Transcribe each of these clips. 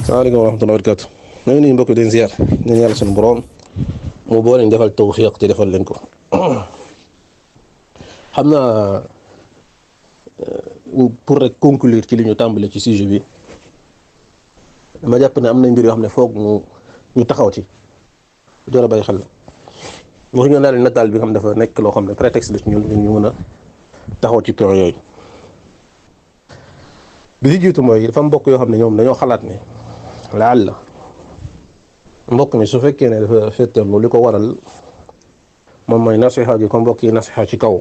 salaamaaleykum wa rahmatulah barakaatu. ñu ngi nuyu mbokk di leen ziar ñu yàlla sunu borom mu boole ñu defal tawfiq te defal leen ko. xam naa pour rek conclure ci li ñu tàmbale ci sujet bi dama jàpp ne am na mbir yoo xam ne foog ñu taxaw ci door a bàyyi xel. wax nga daal nataal bi nga xam dafa nekk loo xam ne prétexte la ci ñun ñu mën a taxaw ci point yooyu. bi li jiitu mooy dafa mbokk yoo xam ne ñoom dañoo xalaat ne laal mbokk mi su fekkee ne dafa féeteerlu li ko waral moom mooy nasiha gi ko mbokk yi nasiha ci kaw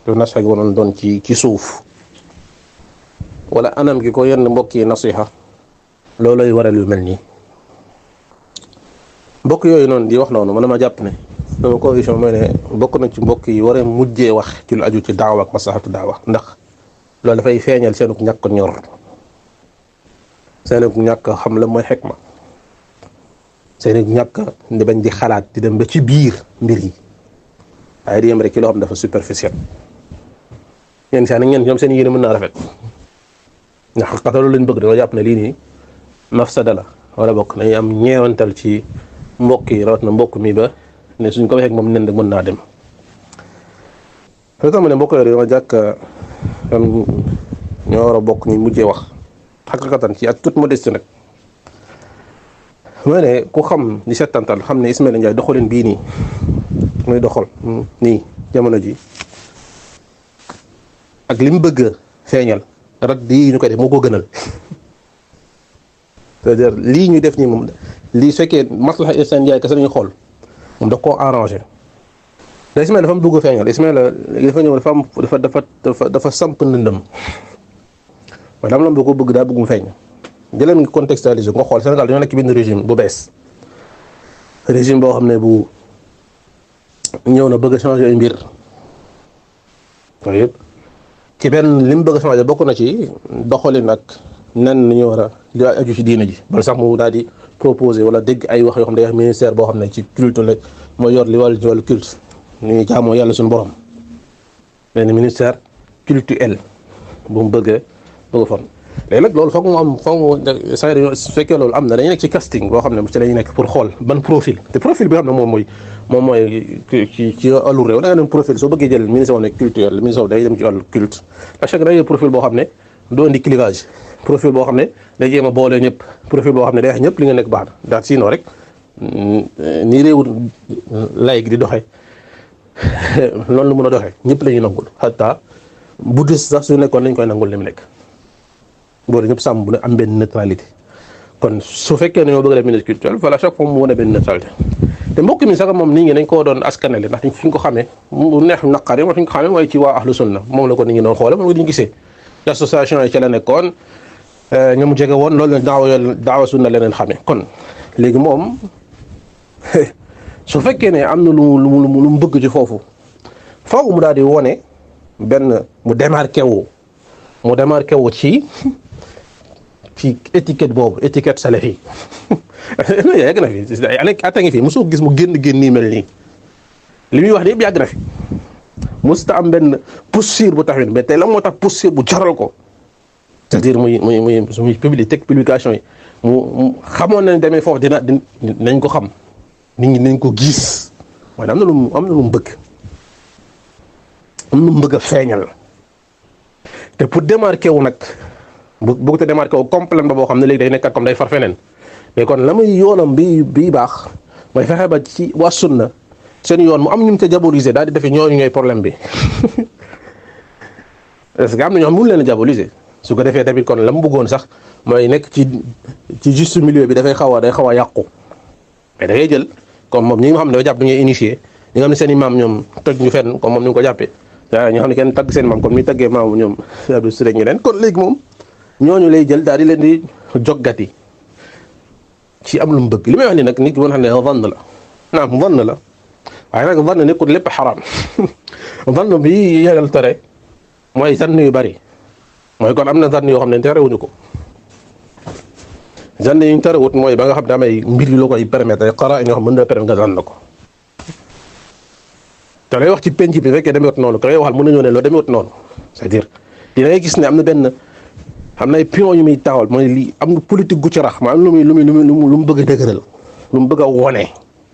te nasiha gi waroon doon ci suuf wala anam gi ko yenn mbokk yi nasiha loolay waral yu mel nii. mbokk yooyu noonu di wax noonu man ma jàpp ne sama conviction mooy ne bokk na ci mbokk yi war a mujjee wax ci lu aju ci daawa ak maslahatu daawa ndax loolu dafay feeñal seenug ñàkk ñor seenug ñàkk xam la mooy xikma seenug ñàkk di bañ di xalaat di dem ba ci biir mbir yi waaye di yem rek ci loo xam dafa superficiel. yenn saa nag ñoom seen yéene mën naa rafet ndax xaqata loolu lañ bëgg dañoo jàpp ne lii nii mafsada la wala bokk nañu am ñeewantal ci mbokk yi rawat na mbokk mi ba ne suñ ko waxee ak moom nen rek mën naa dem. loolu tax ma ne mbokk yooyu dañoo jàkk ñoo war a bokk ñu mujjee wax xaqiqatan ci ak toute modestie nag mooy ne ku xam di settantal xam ne Ismaïla Ndiaye doxalin bii nii muy doxal nii jamono ji ak li mu bëgg feeñal rat di ñu koy def moo ko gënal c'est-à-dire lii ñu def nii moom lii su fekkee maslaha Ismaïla Ndiaye kese lañuy xool moom da koo arrangé da Ismaïla dafa am bëgg feeñal Ismaïla dafa ñëw dafa samp ndëndëm waaye dama la ko bëgg daa bëgg mu feeñ jëleen nga contextualiser nga xool Sénégal dañoo nekk benn régime bu bees régime boo xam ne bu ñëw na bëgg a changer ay mbir yëpp ci benn li mu bëgg a changer bokk na ci doxalin ak nan ñu war a li aju ci diina ji bala sax mu daal di proposer wala dégg ay wax yoo xam ne day wax ministère boo xam ne ci culte la mooy yor li wàllu culte ni ñuy jaamoo yàlla suñu borom benn ministère cultuel bu mu bëgg fon léegi nag loolu foog mu am saa dañoo su fekkee loolu am na dañuy nekk ci casting boo xam ne ci lañuy nekk pour xool ban profil te profil bi nga xam ne moom mooy ci wàllu réew da nga dem profil soo bëggee jël ministre ne culturel ministre day dem ci wàllu culte à chaque day profil boo xam ne doo indi clivage profil boo xam ne day jéem a boole ñëpp profil boo xam ne day wax ñëpp li nga nekk baax na daal sinon rek nii réewu lay gi di doxee loolu la mën a doxee ñëpp la ñuy nangul xataa bouddhiste sax su nekkoon lañ koy nangul li mu nekk boole ñëpp sàmm bu ne am benn neutralité kon su fekkee ne ñoo bëgg a def ministre culturel voilà chaque fois mu wane benn neutralité te mbokk mi sax moom nit ñi dañ koo doon askanale ndax fi ñu ko xamee mu neex naqar yi moo fi ñu ko xamee mooy ci waa ahlu sunna moom la ko nit ñi doon xoole moom la ñu gisee association yi ci la nekkoon ña mu jege woon loolu la daawa sunna leneen xamee kon léegi moom su fekkee ne am na lu mu bëgg ci foofu faaw mu daal di wone benn mu démarqué wu ci étiquette boobu étiquette salafi yàgg na fi ay at a ngi fi mosoo gis mu génn nii mel nii li muy wax de yëpp yàgg na fi mosut am benn posture bu taxawin mais tey la moo tax posture bu jaral ko c'est-à-dire muy publication yi mu xamoon nañ demee foofu dinañ ko xam nit ñi nañ ko gis waaye am na lu mu bëgg a feeñal te pour démarquer wu nag bu te démarquer wu complète ba boo xam ne léegi day nekkat comme day far feneen mais kon la muy yoonam bi baax mooy fexe ba ci waa sunna seen yoon mu am ñu te diaboliser daal di defee ñooñu ñooy problème bi parce que am na ñoo xam mënu leen a diaboliser su ko defee tamit kon la mu bëggoon sax mooy nekk ci juste milieu bi day xaw a yàqu mais da ngay jël comme moom ñi nga xam ne dafa jàpp dañuy initier ñi nga xam ne seen i maam ñoom toj ñu fenn comme moom ni nga ko jàppee waaw ñoo xam ne kenn tagg seen maam comme ni taggee maamu ñoom Abdou Siré ñi leen kon léegi moom ñooñu lay jël daal di leen di joggati ci am lu mu bëgg li may wax ni nag nit ki mën xam ne vann la naam vann la waaye nag vann nekkul lépp xaraam vann bi yàggal tere mooy zann yu bari mooy kon am na zann yoo xam ne terewuñu ko zann yi ñu terewut mooy ba nga xam ne amay mbir yu la koy permettre ay xara ñoo xam mën na permettre nga zann ko te lay wax ci penc bi fekkee demewut noonu ka ngay waxal mën nañoo ne loo demewut noonu c'est-à-dire dina ngay gis ne am na benn xam na ay pion yu muy taxawal mooy lii am na politique gu ci rax ma am lu mu bëgg a dëgëral lu mu bëgg a wone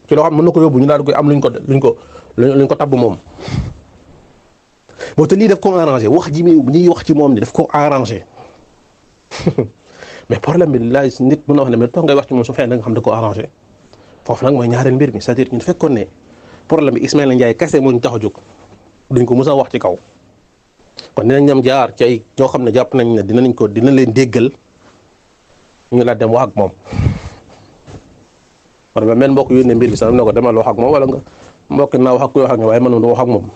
ci loo xam mën na ko yóbbu ñu daal di koy am luñ ko tabb moom. boo te lii daf ko arrangé wax ji ñuy wax ci moom ni daf ko arrangé mais problème bi laay nit mën na wax ne mais tax ngay wax ci moom su fekkee da nga xam da ko arrangé foofu nag mooy ñaareel mbir mi c'est-à-dire ñun fekkoon ne problème bi Ismaïla Ndiaye kese moo ñu tax a jóg duñ ko mës a wax ci kaw. kon dinañ ñam jaar ci ay ñoo xam ne jàpp nañ ne dina leen déggal ñu la dem wax ak moom wala ba mel mbokk yónnee mbir bi sax ne ko demal wax ak moom wala nga mbokk naa wax ak kuy wax ak nga waaye man du wax ak moom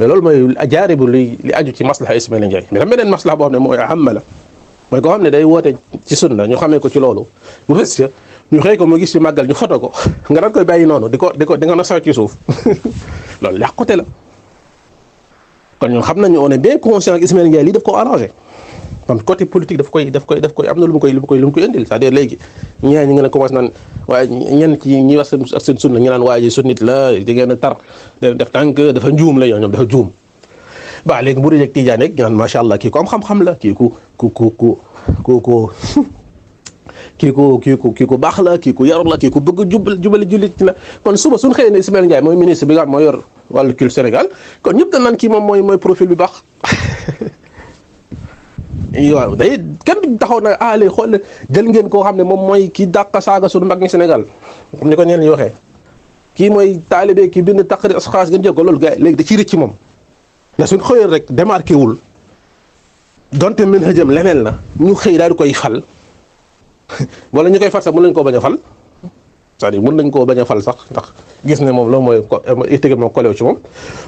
mais loolu mooy jaare bu li aju ci maslaha Ismaïla Ndiaye mais tam beneen maslaha boo xam ne mooy aham la mooy koo xam ne day woote ci sunna ñu xamee ko ci loolu bu fekkee ñu xëy ko mu gis ci màggal ñu foto ko nga daan koy bàyyi noonu di nga na saw ci suuf loolu yàqute la. kon ñun xam nañu on est bien conscient que Ismaïla Ndiaye lii daf ko arrangé kon côté politique daf koy am na lu mu koy indil c'est-à-dire léegi ñi nga ne commencé naan waaye ñenn ci ñi wax ak seen sunna ñu naan waaye ji sunnit la di ngeen a tar def tànk dafa njuum la ñoom dafa juum ba léegi bu dee ak Tijaan rek ñu naan macha allah kii ko am xam-xam la kii ku baax la kii ku yarul la kii ku bëgg jubali jullit la kon suba suñu xëyee ne Ismaïla Ndiaye mooy ministre bi nga xam moo yor wàllu culture Sénégal kon ñëpp dañ naan kii moom mooy profil bi baax waaw day kenn taxaw na léegi xool jël ngeen koo xam ne moom mooy kii dàq saaga suñu mag ñi Sénégal comme ni ko ñenn ñi waxee kii mooy taalibe kii bind taqrir asxaas ngeen jël ko loolu gars léegi da ciy rëcc ci moom mais suñ xëyoon rek démarqué wul donte mën a jëm leneen la ñu xëy daal di koy fal wala ñu koy fal sax mën nañu koo bañ a fal c'est-à-dire mën nañu koo bañ a fal sax ndax gis ne moom loolu mooy tëgg moom kolew ci moom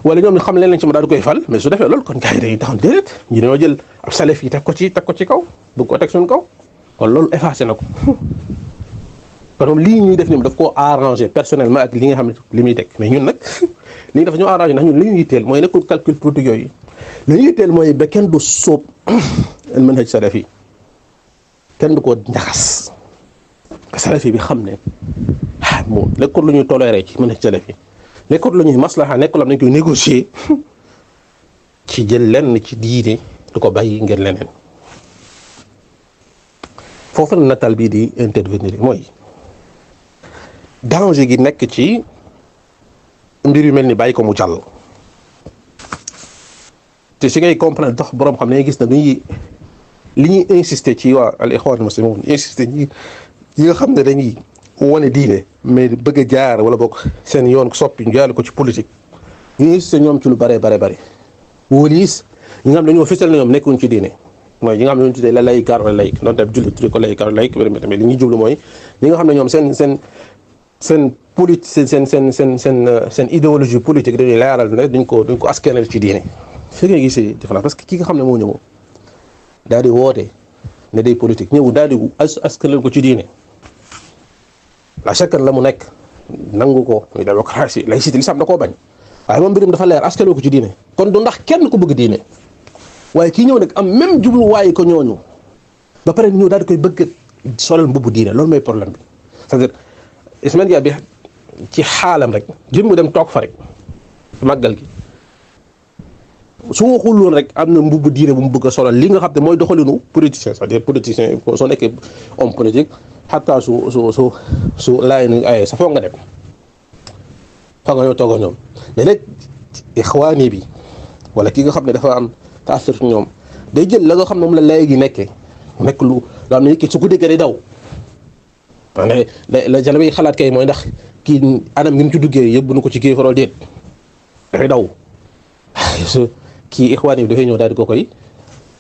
wala ñoom ñu xam leen lañ ci ma daal di koy fal mais su defee loolu kon gars yi dañuy taxaw déedéet ñu dañoo jël ab salaf yi teg ko ci kaw bëgg ko teg suñu kaw kon loolu effacé na ko kon moom lii ñuy def ni daf koo arrangé personnellement ak li nga xam ne li muy teg mais ñun nag lii dafa ñoo arrangé ndax ñun li ñu yitteel mooy nekkul calcul politique yooyu li ñu yitteel mooy ba kenn du sóob al manhaj salafi kenn du ko njaxas salafi bi xam ne moom nekkul lu ñuy toléré ci manhaj salafi nekkul lu ñuy maslaha nekkul am nañ koy négocier ci jël lenn ci diine du ko bàyyi ngir leneen foofu la natal bii di intervenir mooy danger gi nekk ci mbir yu mel ni bàyyi ko mu jàll te si ngay comprendre tax boroom xam ne gis na li ñuy insister ci waa al ikhwan muslimun insister ñi nga xam ne dañuy wane diine mais bëgg a jaar wala bokk seen yoon soppi ñu jaarale ko ci politique ñu insister ñoom ci lu bare wóoliis ñi nga xam dañoo fësal na ñoom nekkuñ ci diine mooy ñi nga xam ne ñoo tuddee la laïc wala laïc doon tam jullit tuddee ko laïc wala laïc mais li ñuy jublu mooy ñi nga xam ne ñoom seen politique seen idéologie politique dañuy leeral ne duñ ko askanal ci diine fi nga gisee différence parce que ki nga xam ne moo ñëw daal di woote ne day politique ñëw daal di askanal ko ci diine la chaque la mu nekk nangu ko muy démocratie laïcité l'islam da koo bañ waaye moom mbirum dafa leer askanal ko ci diine kon du ndax kenn ko bëgg diine waaye kii ñëw nag am même jubluwaay ko ñooñu ba pare ñëw daal di koy bëgg solal mbubbu diine loolu mooy problème bi c'est-à-dire Ismaïla Ndiaye bi ci xaalam rek jëm mu dem toog fa rek màggal gi su waxul woon rek am na mbubbu diine bu mu bëgg a solal li nga xam ne mooy doxalinu politicien c'est-à-dire politicien soo nekkee homme politique xataa su laay ni ay sa foog nga dem foog nga ñëw toog ak ñoom mais nag ixwaani bi wala ki nga xam ne dafa am taasir ci ñoom day jël la nga xam ne moom la lay gi nekkee nekk lu am ne su ko déggee day daw maanaam la jana bi xalaat kay mooy ndax kii anam gi mu ci duggee yëbbu na ko ci kii farol déet dafay daw kii ixwaan yi dafay ñëw daal di ko koy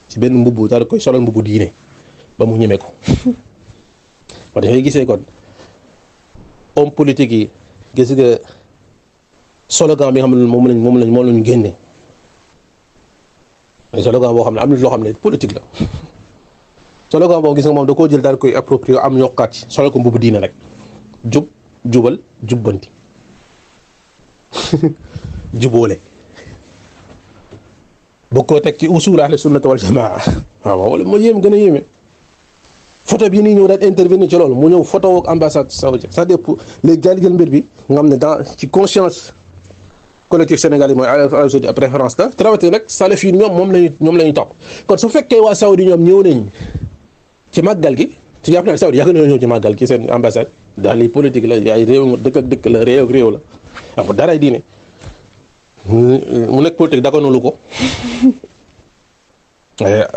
ci benn mbubb daal di koy solal mbubbu diine ba mu ñeme ko wax dafay gisee kon homme politique yi gis nga slogan bi nga xam ne moom lañu génne slogan boo xam ne am na loo xam ne politique la slogan boo gis nga moom da koo jël daal koy approprié am yokkaat ci solal ko mbubbu diine rek jubal jubbanti jubóole boo ko teg ci usul ahli sunnati wal jamaa waaw wala moo yéem gën a yéeme photo bi nii ñëw daal intervenir ci loolu mu ñëw photo ak ambassade saoudienne c'est-à-dire léegi daal di jël mbir bi nga xam ne dans ci conscience collectif sénégalais mooy Arabie Saoudite ab référence la te rawatina nag salaf yi ñoom la ñuy topp kon su fekkee waa Saoudi ñoom ñëw nañ ci màggal gi ci jàpp naa Saoudi yàgg nañoo ñëw ci màggal gi seen ambassade daal li politique la ay réew dëkk ak dëkk la réew ak réew la amul dara diine mu nekk politique daganulu ko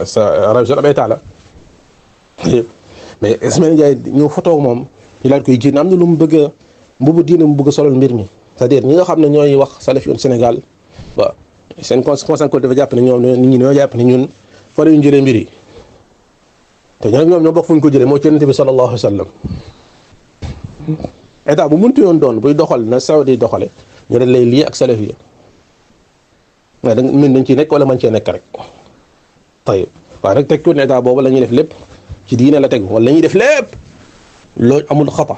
sa Arabie Saoudite am état la mais Ismaïla Ndiaye ñëw photo moom ñu laaj koy génn am na lu mu bëgg a mbubu diine mu bëgg a solal mbir mi c'est-à-dire ñi nga xam ne ñooy wax salaf yoon Sénégal waaw seen conséquence dafa jàpp ne ñoom nit ñi ñoo jàpp ne ñun fa la ñu jëlee mbir yi te ñoom ñoo bokk fu ñu ko jëlee moo ci Yonent bi sallallahu alayhi wa sallam état bu mënti yoon doon buy doxal na Saudi doxale ñu dañ lay lii ak salaf yi waaye ñun dañ ciy nekk wala man cee nekk rek tey waaye nag teg ne état boobu la ñuy def lépp ci diine la tegu wala la ñuy def lépp loolu amul xata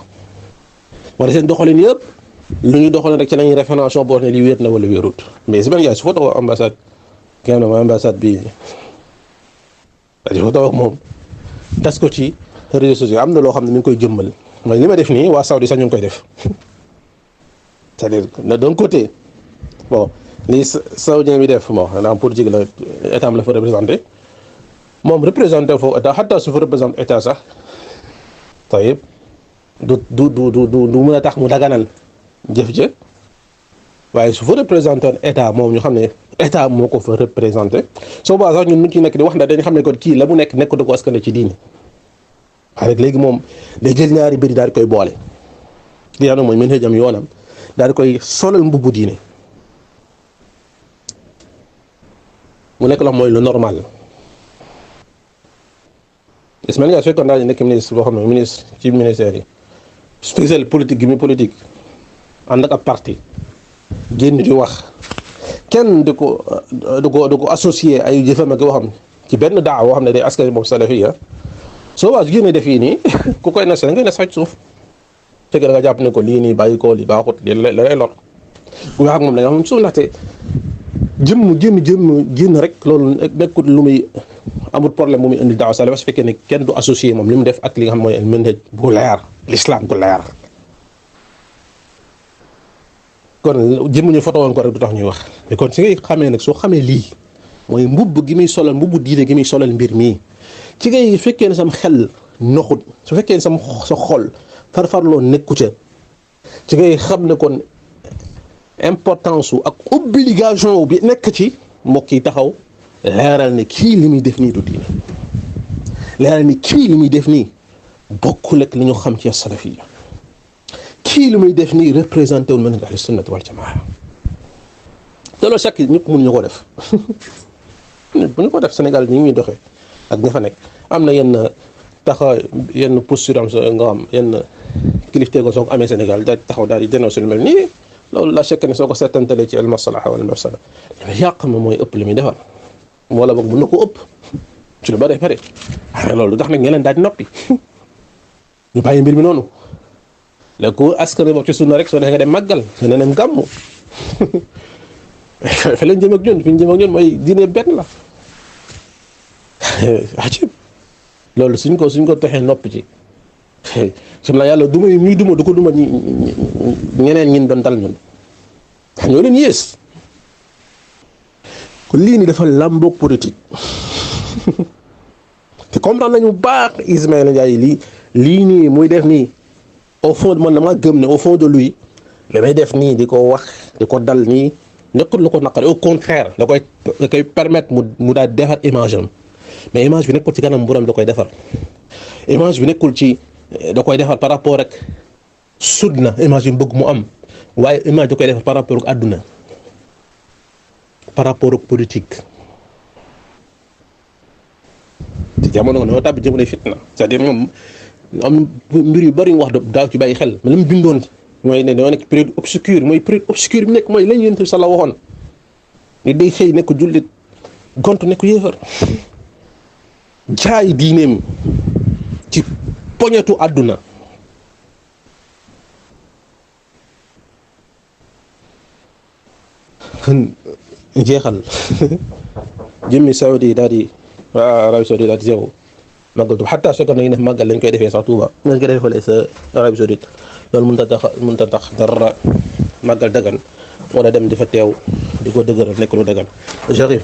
wala seen doxalin yëpp lu ñu doxalin rek ci la ñuy référence boo ne li wéet na wala wéerut mais Ismaïla Ndiaye su fa taxaw ambassade kenn mooy ambassade bi dafa taxaw moom tas ko ci réseaux sociaux am na loo xam ne mi ngi koy jëmmal mooy li ma def nii waa Saoudi sax ñu ngi koy def c'est-à-dire d'un côté bon li saoudien bi def bon maanaam pour jig la état la fa représenté moom représenté foofu état xataa su fa représenté état sax tayib du mën a tax mu daganal jëf jë waaye su fa représenté état moom ñu xam ne état moo ko fa représenté soo baa sax ñun mu ci nekk di wax ndax dañu xam ne kon kii la mu nekk nekkatu ko askan ci diini waaye rek léegi moom day jël ñaari bëri daal di koy boole li nga xam ne mooy mën jam yoonam daal di koy solal mbubbu diine mu nekk la mooy lu normal Ismaïla Ndiaye su fekkoon daal di nekk ministre boo xam ne ministre ci ministère yi spécial politique gi muy politique ànd ak ab parti génn di wax kenn du ko associé ay jëfam ak waxam ci benn daa boo xam ne day askan moom salafiya soo waa su génnee def yi nii ku koy nas da ngay nas ci suuf fekk da nga jàpp ne ko lii nii bàyyi ko li baaxut li la lay lor bu wax ak moom da nga xam suuf ndaxte génn rek loolu nekkul lu muy amul problème bu muy indi daaw salafa su fekkee ne kenn du associé moom li mu def ak li nga xam mooy manhaj bu leer l'islam bu leer kon jëmm ñu foto woon ko rek du tax ñuy wax mais kon si ngay xamee nag soo xamee lii mooy mbubb gi muy solal mbubbu diine gi muy solal mbir mii ci ngay fekkee ne sam xel noxut su fekkee ne sa xol farfarloo nekku ca ci ngay xam ne kon importance wu ak obligation bi nekk ci mbokk yi taxaw leeral ne kii li muy def nii du diine leeral ne kii li muy def nii bokkul ak li ñu xam ci salafiyya kii li muy def nii représenté wul manhaj ahlu sunnati wal jamaa te loolu chaque ñëpp mënuñu ko def bu ñu ko def Sénégal ñi ngi doxee ak ña fa nekk am na yenn posture am nga am yenn kilifte ko soo ko amee Sénégal daal taxaw daal di dénoncé lu mel nii loolu la chèque ne soo ko seetantalee ci al maslaha wal mafsada yàq ma mooy ëpp li muy defal wala boog mën na ko ëpp ci lu bari pare loolu lu tax nag ñeneen daal di noppi ñu bàyyi mbir mi noonu léegi ku askan wax ci sunna rek soo neexee nga dem màggal soo nee dem gàmmu fa leen jëm ak ñun fi ñu jëm ak ñun mooy diine benn la ajib loolu suñ ko taxee noppi ci xam naa yàlla duma yi muy duma du ko duma ñeneen ñin doon dal ñun ñoo leen yées kon lii nii dafa làmboog politique te comprendre nañu baax Ismaïla Ndiaye lii nii muy def nii au fond man dama gëm ne au fond de lui li may def nii di ko wax di ko dal nii nekkul lu ko naqari au contraire da koy permettre mu daal defar image am mais image bi nekkul ci kanam borom da koy defar image bi nekkul ci da koy defar par rapport ak sunna image yi mu bëgg mu am waaye image da koy defar par rapport ak àdduna par rapport ak politique te jamono nga tàbbi jamono fitna c'est-à-dire moom am mbir yu bari wax daaw ci bàyyi xel mais la mu bindoon mooy ne dañoo nekk période obscure mooy période obscure bi nekk mooy lañ Yonent bi sala waxoon ni day xëy nekk jullit gont nekk yéefar jaay diineem ci poñetu àdduna kon jeexal jëmmi Saudi daal di waa Arabie Saoudite daal di zéro màggal Tuuba xataa soo ko nañu def màggal lañ koy defee sax Tuuba lañ koy defee fële sa Arabie Saoudite loolu mënut a tax dara màggal dagan wala dem di fa teew di ko dëgëral nekk lu dagan. j'arrive